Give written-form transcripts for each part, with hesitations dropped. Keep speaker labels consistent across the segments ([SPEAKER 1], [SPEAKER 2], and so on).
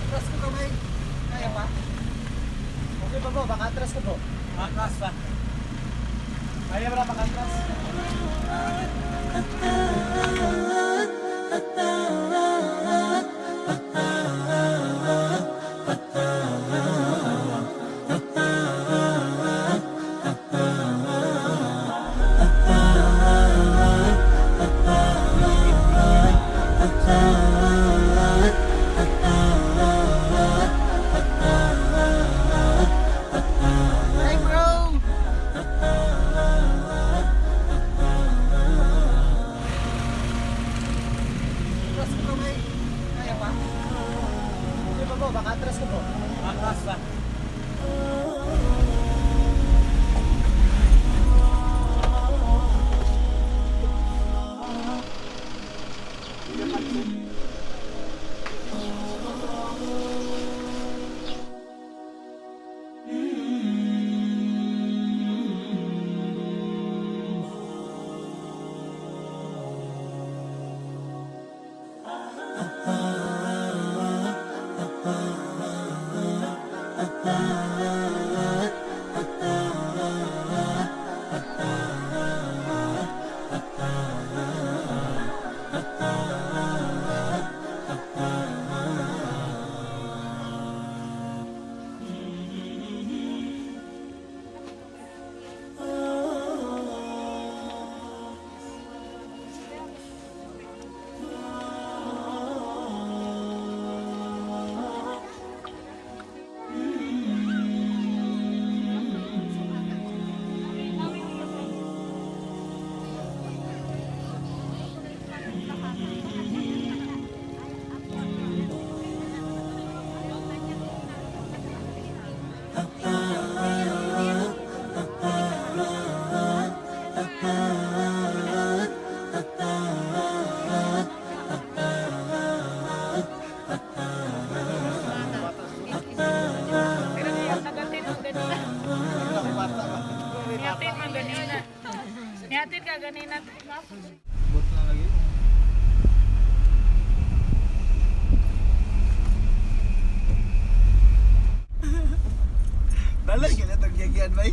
[SPEAKER 1] Atras ko kamay. Kaya pa? Okay pa bro, baka atras ko bro. Atras pa. Kaya ba baka atras? Hey bro! Atras ko kamay. Kaya pa? Okay pa bro, baka atras ko bro. Atras pa.
[SPEAKER 2] Pero nagatin mo ganina. Niatin man ganina. Niatin ka ganina.
[SPEAKER 1] Bot na lagi. Balay ka na itong gagyan, bay.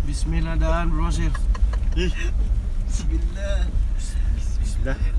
[SPEAKER 3] Bismillah daan bro sir.
[SPEAKER 1] Bismillah.
[SPEAKER 3] Bismillah.